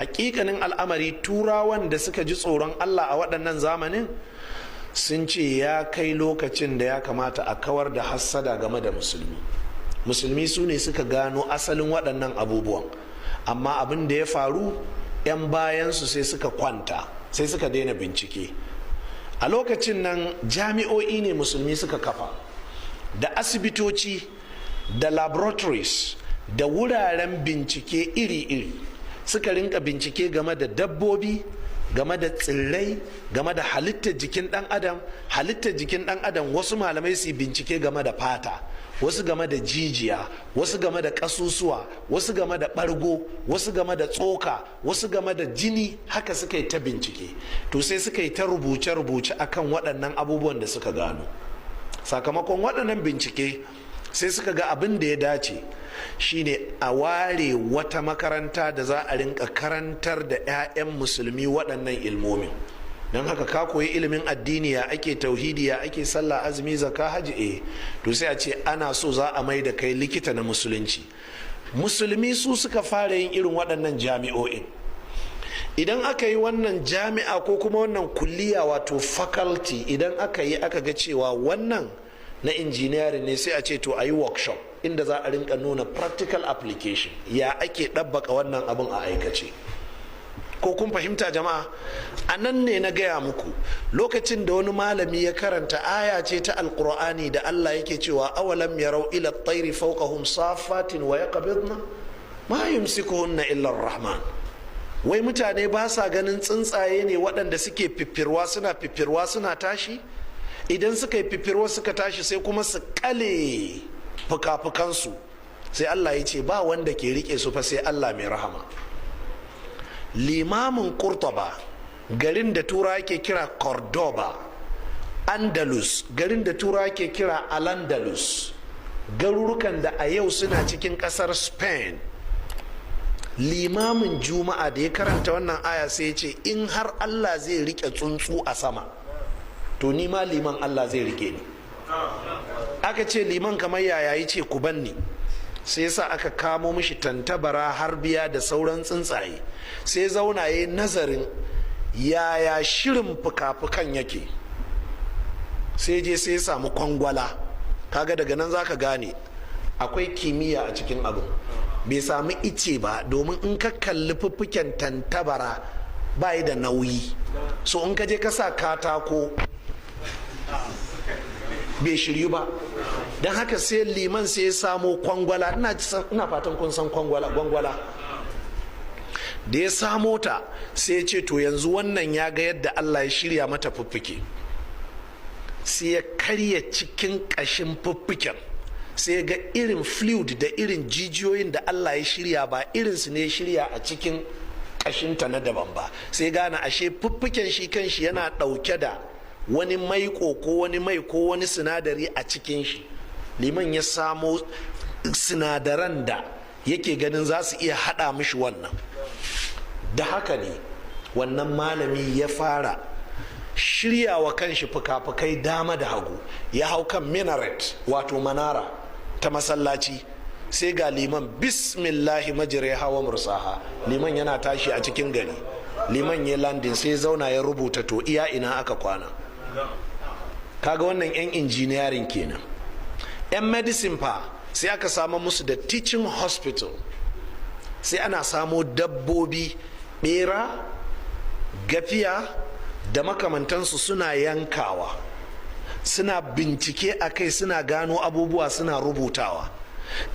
Hakikanin al'amari, Turawan da suka ji tsoron Allah a waɗannan zamanin sun ce ya kai lokacin da ya kamata a kawar da hassada game da musulmi. Musulmi su ne suka gano asalin waɗannan abubuwan, amma abin da ya faru, 'yan bayansu sai suka kwanta, sai suka daina bincike. A lokacin nan jami'o'i ne musulmi suka kafa, da asibitoci, da laboratories, da wuraren bincike iri-iri. Suka rinka bincike game da dabbobi, game da tsirrai, game da halittar jikin dan adam. Halittar jikin dan adam, wasu malamai su bincike game da fata, wasu game da jijiya, wasu game da kasusuwa, wasu game da ɓargo, wasu game da tsoka, wasu game da jini. Haka suka yi ta bincike. To, sai suka yi ta rubuce-rubuce akan waɗannan abubuwan da suka gano. Sakamakon waɗannan bincike, sai suka ga abin da ya dace shine a ware wata makaranta da za a rinka karantar da 'ya'yan musulmi waɗannan ilmomin. Don haka ka koyi ilimin addini, ya ake tauhidi, ya ake sallah, azumi, zaka, haji, to sai a ce ana so za a mai da kai likita na musulunci. Musulmi su suka fara yin irin waɗannan jami'o'in. Idan aka yi wannan jami'a ko kuma wannan kulliya, wato faculty, idan aka yi, aka ga cewa wannan na engineering ne, sai a ce to a yi workshop inda za a rinka nuna practical application, ya ake ɗabbaka wannan abin a aikace. Ko kun fahimta, jama'a? A nan ne na gaya muku, lokacin da wani malami ya karanta aya ce ta Alkur'ani da Allah yake cewa: أولم يروا إلى الطير فوقهم صافات ويقبضن ما يمسكهن إلا الرحمن. Wai mutane ba sa ganin tsuntsaye ne waɗanda suke fiffirwa, suna fiffirwa suna tashi? Idan suka yi fiffirwa suka tashi, sai kuma su kale fuka-fukansu. Sai Allah ya ce ba wanda ke rike su fa sai Allah mai rahama. Limamin Kurtuba, garin da Tura ke kira Cordoba, Andalus, garin da Tura ke kira Alandalus, garurukan da a yau suna cikin kasar Spain, limamin Juma'a da ya karanta wannan aya sai ya ce, in har Allah zai rike tsuntsu a sama, to ni ma liman Allah zai rike ni. Aka ce, liman, kamar yaya? Ya ce, ku banni. Sai yasa aka kamo mishi tantabara, har biya da sauran tsuntsaye. Sai zauna ya nazarin yaya shirin fuka-fukan yake. Sai je sai ya samu kwangwala. Kaga daga nan zaka gane akwai kimiyya a cikin abin. Bai sami ice ba, domin in ka kalli fuffuken tantabara ba da nauyi, so in ka je ka sa katako bai shiryu ba. Don haka sai liman sai ya samo kwangwala. Ina fatan kun san kwangwala. Gwangwala da ya samo ta, sai ya ce to yanzu wannan ya ga yadda Allah ya shirya mata fuffuke. Sai ya karya cikin kashin fuffuken, sai ga irin fluid da irin jijiyoyin da Allah ya shirya, ba irinsu ne ya shirya a cikin kashinta na daban ba. Sai gane ashe fuffuken shi kanshi yana ɗauke da wani maiko ko wani mai ko wani sinadari a cikin shi. Liman ya samo sinadaran da yake ganin za su iya haɗa mishi wannan. Da haka ne wannan malami ya fara shiryawa kanshi fuka-fukai dama da hagu. Ya hau kan minaret, wato manara ta masallaci. Sai ga liman, بسم الله مجراها ومرساها. Liman yana tashi a cikin gari. Liman ya landing, sai zauna ya rubuta to iya ina aka kwana. Kaga wannan 'yan engineering kenan. 'Yan medicine fa, sai aka samu musu da teaching hospital. Sai ana samo dabbobi, bera, gafiya da makamantansu, suna yankawa, suna bincike a kai, suna gano abubuwa, suna rubutawa.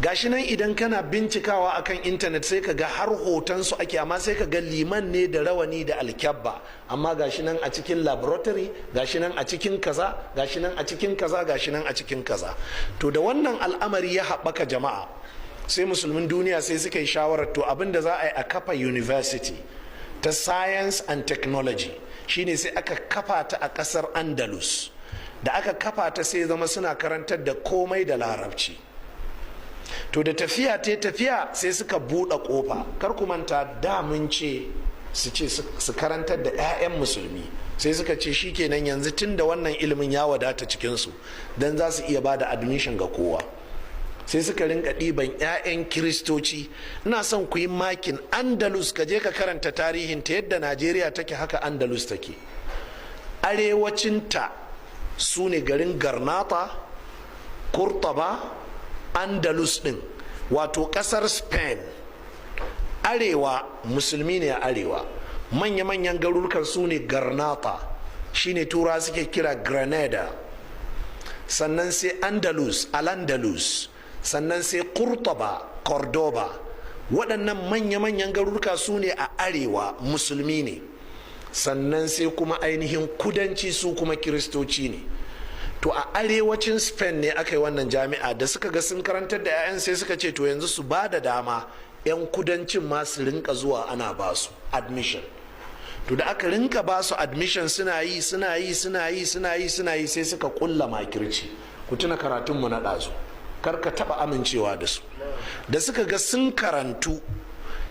Gashi nan, idan kana bincikawa akan intanet sai ka ga har hotonsu ake, amma sai ka ga liman ne da rawani da alkyabba, amma gashi nan a cikin laboratory, gashi nan a cikin kaza, gashi nan a cikin kaza, gashi nan a cikin kaza. To, da wannan al'amari ya haɓaka, jama'a, sai musulmin duniya sai suka yi shawarar, to abin da za a yi, a kafa university ta science and technology. Shine sai aka kafa ta a ƙasar Andalus. Da aka kafa ta, sai zama suna karantar da komai da Larabci. To, da tafiya ta tafiya, sai suka buɗe ƙofa. Kar ku manta, da mun ce su ce su karantar da 'ya'yan musulmi. Sai suka ce shikenan, yanzu tun da wannan ilimin ya wadata cikinsu, don za su iya ba da admission ga kowa. Sai suka buɗe ƙofa. Sai suka rinka ɗiban 'ya'yan Kiristoci. Ina son ku yi makin Andalus, ka je ka karanta tarihin ta. Yadda Najeriya take, haka Andalus take. Arewacinta su ne garin Garnata, Kurtaba, Andalus ɗin, wato ƙasar Spain. Arewa Musulmi ne a arewa. Manya-manyan garurukan su ne Garnata, shine Tura suke kira Granada, sannan sai Andalus, Alandalus, sannan sai Kurtaba, Cordoba. Waɗannan manya-manyan garuruka su ne a arewa, Musulmi ne. Sannan sai kuma ainihin kudanci, su kuma Kiristoci ne. To, a arewacin Spain ne aka yi wannan jami'a. Da suka ga sun karantar da 'ya'yan, sai suka ce to, yanzu su ba da dama 'yan kudancin ma su rinka zuwa, ana ba su admission. To, da aka rinka ba su admission, suna yi, suna yi, suna yi, suna yi, suna yi, sai suka kulla makirci. Ku tuna karatunmu na ɗazu, kar ka taɓa amincewa da su. Da suka ga sun karantu,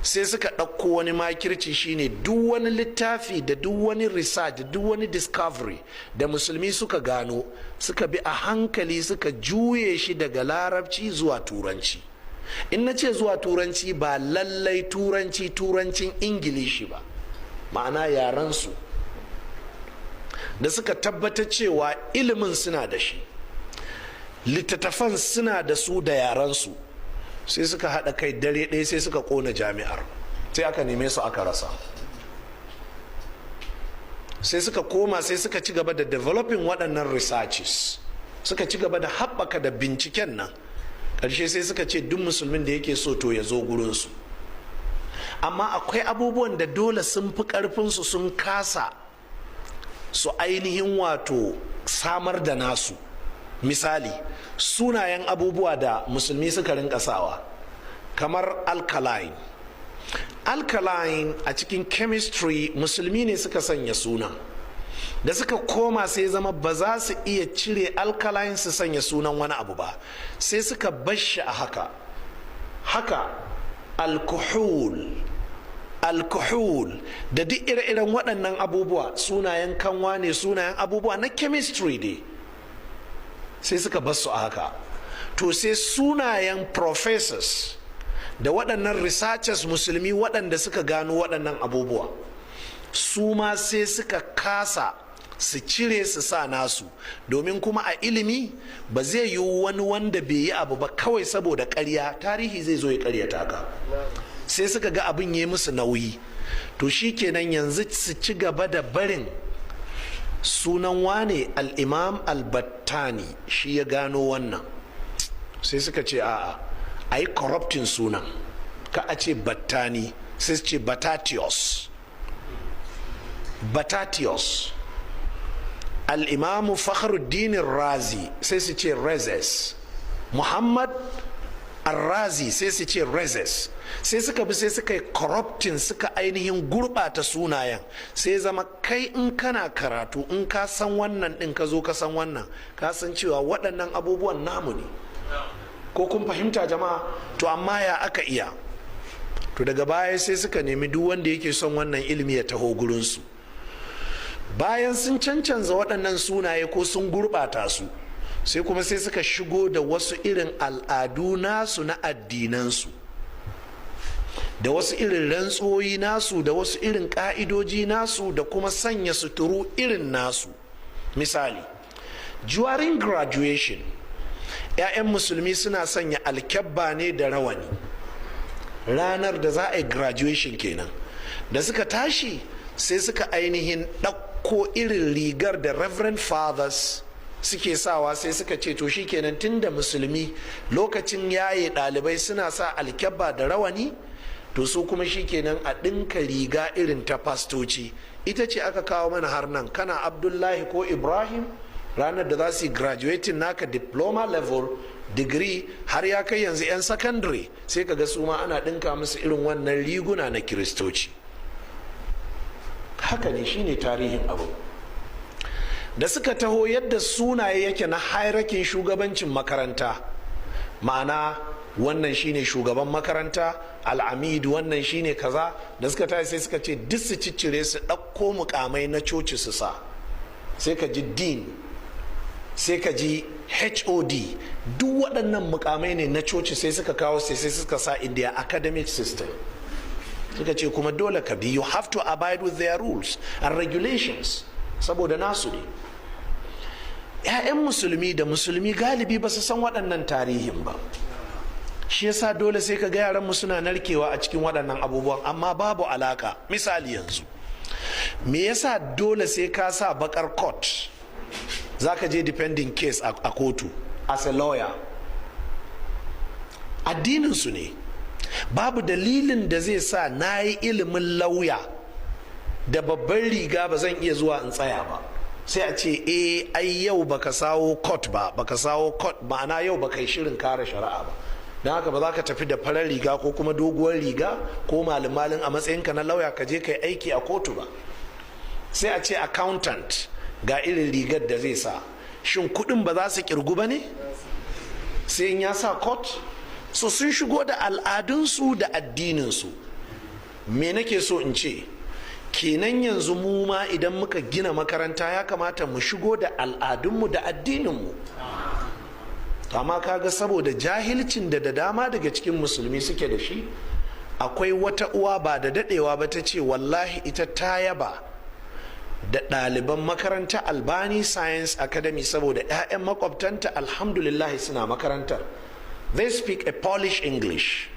sai suka ɗauko wani makirci, shine duk wani littafi da duk wani research, duk wani discovery da Musulmi suka gano, suka bi a hankali suka juye shi daga Larabci zuwa Turanci. In na ce zuwa Turanci, ba lallai Turanci Turancin Ingilishi ba, ma'ana yaransu. Da suka tabbatar cewa ilimin suna da shi, littattafan suna da su da yaransu, sai suka haɗa kai, dare ɗaya sai suka ƙona jami'ar. Sai aka neme su aka rasa. Sai suka koma, sai suka ci gaba da developing waɗannan researches, suka ci gaba da haɓaka da binciken nan. Ƙarshe sai suka ce duk Musulmin da yake so, to ya zo gurinsu. Amma akwai abubuwan da dole sun fi ƙarfinsu, sun kasa su ainihin wato samar da nasu. Misali, sunayen abubuwa da Musulmi suka rinka sawa, kamar alkaline. Alkaline a cikin chemistry, Musulmi ne suka sanya sunan. Da suka koma, sai zama ba za su iya cire alkaline su sanya sunan wani abu ba, sai suka bashi a haka. Haka alkohol, alkohol da duk ire-iren waɗannan abubuwa, sunayen kanwa ne, sunayen abubuwa na chemistry dai, sai suka basu a haka. To, sai sunayen professors da waɗannan researchers Musulmi waɗanda suka gano waɗannan abubuwa, su ma sai suka kasa su cire su sa nasu, domin kuma a ilimi ba zai yi wani wanda bai yi abu ba kawai saboda ƙarya, tarihi zai zo ya ƙaryata ka. Sai suka ga abin yi musu nauyi. To shikenan, yanzu su ci gaba da barin sunan wane, Al'imam Albattani, shi ya gano wannan. Sai suka ce a'a, a yi corrupting sunan, ka a ce Battani, sai su ce Batatios, Batatios. Al'imamu Fakhruddin Razi, sai su ce Rezes. Muhammad Arrazi, sai su ce Rezes. Sai suka bi, sai suka yi corrupting, suka ainihin gurɓata sunayen. Sai zama kai in kana karatu, in ka san wannan ɗin, ka zo ka san wannan, ka san cewa waɗannan abubuwan namu ne. Ko kun fahimta, jama'a? To, amma ya aka iya? To, daga baya sai suka nemi duk wanda yake son wannan ilimi ya taho gurinsu. Bayan sun cancanza waɗannan sunaye ko sun gurɓata su, sai kuma sai suka shigo da wasu irin al'adu nasu na addinansu, da wasu irin rantsoyi nasu, da wasu irin ka'idoji nasu, da kuma sanya suturu irin nasu. Misali, during graduation, 'ya'yan Musulmi suna sanya alkyabba ne da rawani ranar da za a yi graduation kenan. Da suka tashi, sai suka ainihin ɗauko irin rigar da reverend fathers suke sawa. Sai suka ce to shikenan, tunda Musulmi lokacin yaye ɗalibai suna sa alkyabba da rawani, to su kuma shikenan a ɗinka riga irin ta fastoci. Ita ce aka kawo mana har nan. Kana Abdullahi ko Ibrahim, ranar da za su yi graduating naka diploma level, degree, har ya kai yanzu 'yan secondary, sai ka ga su ma ana ɗinka musu irin wannan riguna na Kiristoci. Haka ne, shine tarihin abu. Da suka taho, yadda sunaye yake na hierarchyn shugabancin makaranta, ma'ana wannan shine shugaban makaranta, al'amid, wannan shine kaza, da suka tashi sai suka ce duk su ciccire, su ɗauko mukamai na coci su sa. Sai ka ji dean, Sai ka ji HOD. Duk waɗannan mukamai ne na coci, sai suka kawo, sai suka sa in their academic system. Suka ce kuma dole ka bi, you have to abide with their rules and regulations, saboda nasu ne. 'Ya'yan Musulmi da Musulmi galibi ba su san waɗannan tarihin ba. Shi yasa dole sai ka ga yaranmu suna narkewa a cikin waɗannan abubuwan, amma babu alaka. Misali yanzu, me yasa dole sai ka sa bakar coat za ka je defending case a kotu as a lawyer? Addininsu ne. Babu dalilin da zai sa na yi ilimin lauya da babban riga ba zan iya zuwa in tsaya ba. Sai a ce, "Eh, ai yau baka sawo coat ba, baka sawo coat, ma'ana yau baka yi shirin kare shari'a ba. Don haka ba za ka tafi da farar riga ko kuma doguwar riga ko malin a matsayinka na lauya ka je ka yi aiki a kotu ba." Sai a ce accountant ga irin rigar da zai sa. Shin kudin ba za su kirgu ba ne sai in ya sa coat? So sun shigo da al'adunsu da addininsu. Me nake so in ce kenan? Yanzu mu ma idan muka gina makaranta, ya kamata mu shigo da al'adunmu da addininmu. Amma kaga saboda jahilcin da da dama daga cikin Musulmi suke da shi, akwai wata uwa ba da dadewa ba ta ce wallahi ita ta yaba da ɗaliban makaranta Albani Science Academy, saboda 'ya'yan makwabtanta, alhamdulillah, suna makarantar. They speak a Polish English,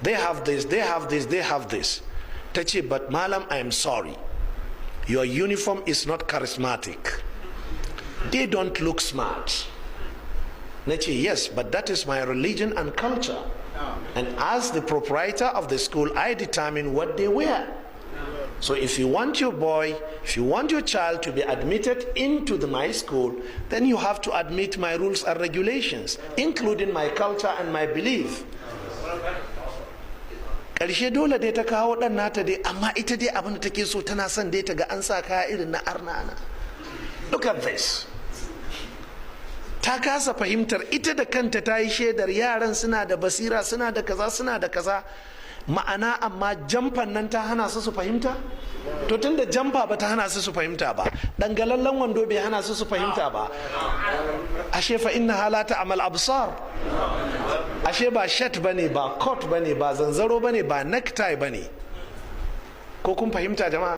they have this, they have this, they have this. Ta ce, "But malam, I am sorry, your uniform is not charismatic. They don't look smart." Na ce, "Yes, but that is my religion and culture, and as the proprietor of the school, I determine what they wear. So if you want your boy, if you want your child to be admitted into my school, then you have to admit my rules and regulations, including my culture and my belief." Ƙarshe dole dai ta kawo ɗan nata dai, amma ita dai abin da take so, tana son dai ta ga an sa kaya irin na arnana. Look at this. Ta kasa fahimtar, ita da kanta ta yi shaidar yaran suna da basira, suna da kaza, suna da kaza, ma'ana amma jamfan nan ta hana su su fahimta. To tunda jamfa ba ta hana su su fahimta ba, dangalallen wando bai hana su su fahimta ba, ashe fa innaha la ta'mal absar. Ashe ba shirt bane, ba coat bane, ba zanzaro bane, ba necktie bane. Ko kun fahimta, jama'a?